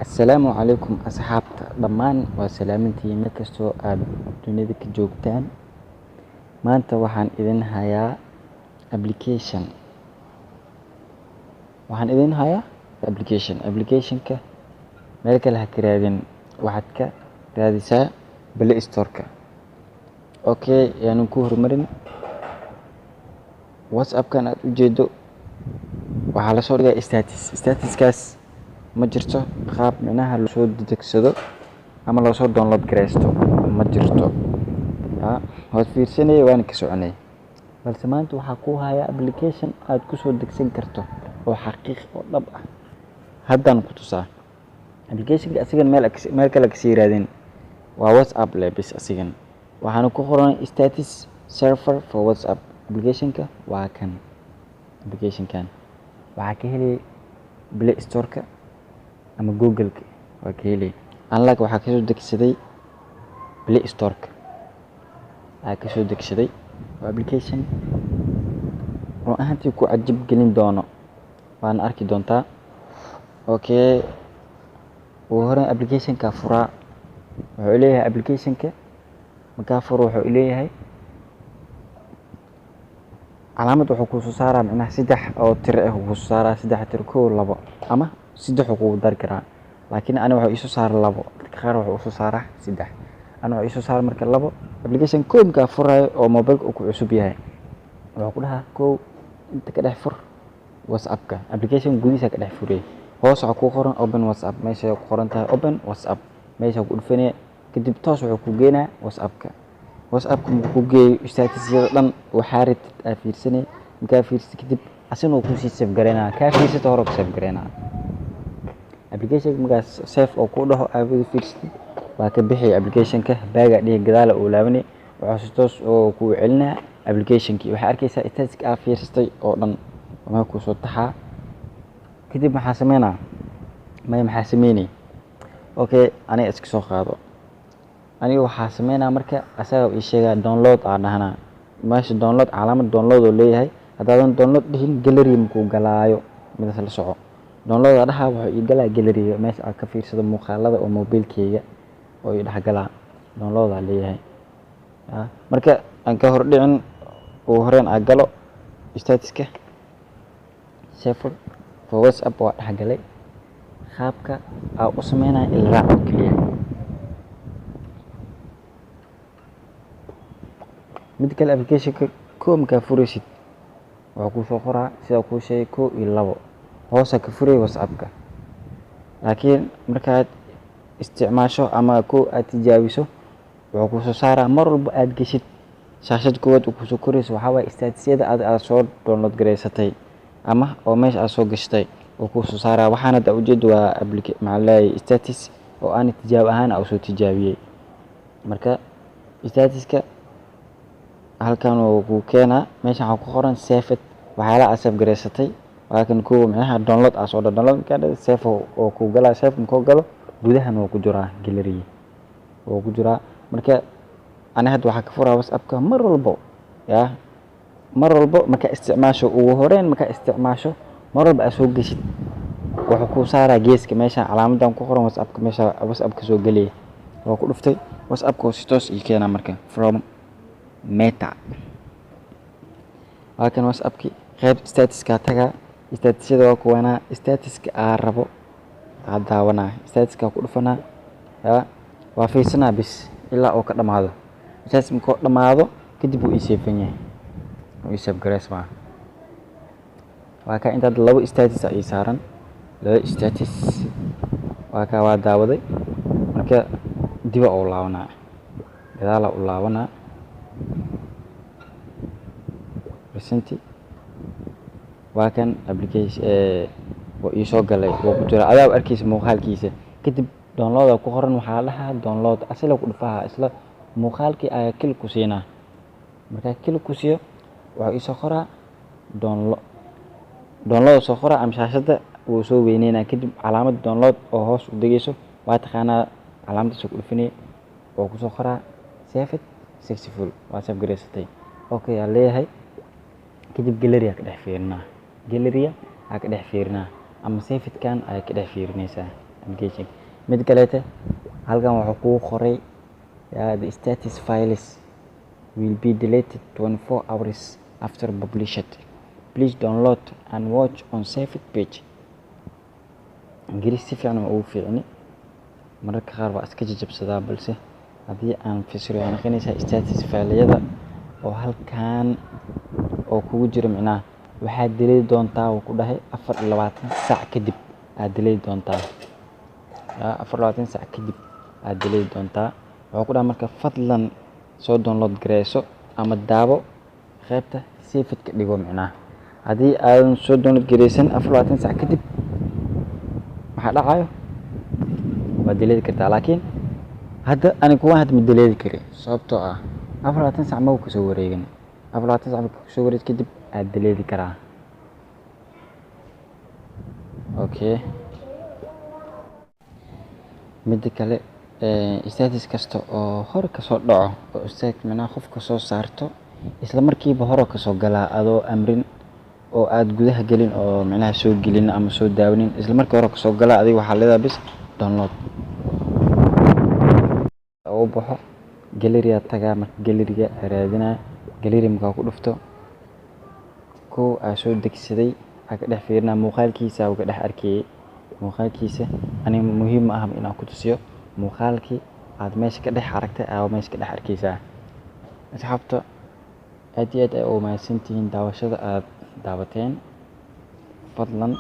Assalaamu calaykum asxaabta dhammaan, waa salaamintiin meel kastoo aad dunida ka joogtaan. Maanta waxaan idin hayaa application. Waxaan idin hayaa application. Applicationka meel kale ha ka raadin, waxaad ka raadisaa Play Store-ka. Okay, yaanan ku horumarin. WhatsApp-kan aad ujeedo waxaa lasoo dhigay status. Statuskaas ma jirto qaab micnaha lasoo degsado ama loosoo download gareysto, ma jirto. Waad fiirsanayay waana ka soconay, balse maanta waxaa ku haya application aad kusoo degsan karto oo xaqiiq oo dhab ah. Haddaan ku tusaa applicationka. Asigan meel kale kasii raadin, waa WhatsApp le bis. Asigan waxaana ku qoran Status Saver for WhatsApp. Applicationka waa kan. Applicationkan waxaa ka helay Play Store-ka ama Google-ka waa ka helay. Unlike waxaa kasoo degsaday Play Store-ka aa kasoo degsaday. Waa application run ahaantii ku cajib gelin doono, waana arki doontaa. Okay, ugu horeyn applicationka furaa. Wuxuu leeyahay applicationka markaa furo, wuxuu leeyahay calaamad. Wuxuu kusoo saaraa micnaha saddex oo tiro ah. Wuxuu kusoo saaraa saddex tiro, kow, labo ama saddex uu kugu dari karaa, laakiin ani wuxuu iisoo saaray labo. Dadka qaar wuxuu usoo saaraa saddex, ani wuxuu iisoo saaray marka labo. Application kow markaa furayo oo mobilka uu ku cusub yahay, wuxuu ku dhahaa kow inta ka dhex fur WhatsApp-ka. Application gudihiisa ka dhex furiyay. Hoos waxaa ku qoran "Open WhatsApp". Meesha ku qoran tahay "Open WhatsApp", meesha ku dhufanaya. Kadib toos wuxuu ku geenaa WhatsApp-ka. WhatsApp-ka markuu ku geeyo, statusyada dhan waxaa rabtid aa fiirsanay. Markaa fiirsatid kadib, asina wuu kusii save gareynaa. Kaa fiirsata hore ku save gareynaa application. Markaas save oo ku dhaho, aad wada fiirsatid, waa ka bixi applicationka. Baagaa dhihi, gadaala uu laabanay, wuxuu si toos oo kuu celinaa applicationkii. Waxaa arkaysaa statuska aa fiirsatay oo dhan ma kusoo taxaa. Kadib maxaa sameynaa? Maya, maxaa sameynay? Okay, aniga iska soo qaado. Aniga waxaa sameynaa marka asaga ii sheegaa, download aa dhahnaa. Meesha download, calaamad download oo leeyahay. Haddaadan download dhihin, gallery makuu galaayo. Midaas la soco. Download aa dhahaa, wuxuu ii galaa galleryga, meesha aad ka fiirsado muuqaalada oo mobilkeyga oo ii dhex galaa. Download aa leeyahay. Marka aan ka hor dhicin, ugu horeyn aa galo statuska Saver for WhatsApp. Waa dhex galay. Qaabka aa u sameynaya ila raac oo keliya. Mid kale, applicationka kow markaa furaysid, wuxuu kusoo qoraa sida kuu sheegay kow iyo labo. Hoosa ka furay WhatsApp-ka, laakiin markaad isticmaasho ama kow aad tijaabiso, wuxuu kusoo saaraa mar walba aad geshid shaashad koowaad uu kusoo korayso waxaa waaye statusyada aad soo download gareysatay ama oo meesha aad soo gashatay uu kusoo saaraa. Waxaan hadda ujeedo waa applica maxaa leeyahay, status oo aan tijaabo ahaan aa usoo tijaabiyey. Marka statuska halkan uu ku keenaa. Meeshan waxaa ku qoran "Saved", waxyaalaha aad save gareysatay. Waa kan kow, micnaha download aa soo dha. Download markaa dhahdo, save oo ku galaa. Save markuu galo, gudahan wuu ku jiraa, gallery wuu ku jiraa. Marka ani hadda waxaa ka furaa WhatsApp-ka mar walbo ya mar walbo markaa isticmaasho, ugu horeyn markaa isticmaasho, mar walba aad soo geshid, wuxuu kuu saaraa geeska meesha calaamadan ku qoran WhatsApp-ka. Meesha WhatsApp-ka soo gelaya waa ku dhuftay. WhatsApp-ka oo si toos ii keenaa marka from Meta. Waa kan WhatsApp-ki. Qeyb statuska tagaa, statusyada waa kuwanaa. Statuska aa rabo aa daawanaa, statuska ku dhufanaa ya waa fiirsanaa bis ilaa uu ka dhamaado. Status markuu dhamaado kadib, wuu ii save-an yahay, wuu ii save gareysmaa. Waa kaa intaad labo status aa ii saaran, laba status waa kaa, waa daawaday. Marka diba u laabanaa, gadaalaa u laabanaa. Recently waa kan application wuu ii soo galay, wuu ku jiraa. Adaa arkeysa muuqaalkiisa. Kadib download aa ku qoran. Waxaa la dhahaa download, asila ku dhufaha, isla muuqaalkii ayaa click ku siinaa. Markaa click ku siiyo, wuxuu iisoo qoraa download. Download soo qoraa ama shaashadda wuu soo weyneynaa. Kadib calaamad download oo hoos u degeyso waa taqaanaa, calaamadaas ku dhufanay, oo kusoo qoraa "Saved successful", waa save gareysatay. Okay aa leeyahay. Kadib gallery aa ka dhex fiirinaa, gallery aa ka dhex fiirinaa ama savedkan ayaa ka dhex fiirinaysaa. Engaging. Mid kaleete halkan wuxuu kugu qoray, "The status files will be deleted 24 hours after published. Please download and watch on saved page." Ingiriis si fiican ma ugu fiicni, mararka qaar waa iska jajabsadaa, balse haddii aan fasiro, waxay noqonaysaa status fileyada oo halkan oo kugu jiro micnaha waxaad delete doontaa, uu ku dhahay, 24 saac kadib aad delete doontaa. 24 saac kadib aad delete doontaa, wuxuu ku dhahay. Marka fadlan soo download gareyso ama daawo qaybta saved ka dhigo. Micnaha haddii aadan soo download gareysan 24 saac kadib, maxaa dhacayo? Waad delete kartaa. Laakiin hadda ani kuwan hadda ma delete kari, sababtoo ah 24 saac maba kasoo wareegin. 24 saac marka kasoo wareeg kadib aad delete karaa. Okay, mida kale, status kasta oo hore kasoo dhaco oo status micnaha qofka soo saarto, isla markiiba hore kasoo galaa, adoo amrin oo aad gudaha gelin oo micnaha soo gelin ama soo daawanin, isla markii hore kasoo galaa. Adiga waxaa leedahay bis download ugu baxo. Gallery aa tagaa. Marka gallery-ga raadinaa, gallery markaa ku dhufto, kow aa soo degsaday aa ka dhex fiirinaa muuqaalkiisa. Aa ka dhex arkayay muuqaalkiisa. Aniga muhiim ma aha inaan ku tusiyo muuqaalkii aad meesha ka dhex aragtay, aa meesha ka dhex arkaysaa. Asxaabta, aad iyo aad ay ugu mahadsantihiin daawashada aad daawateen. Fadlan.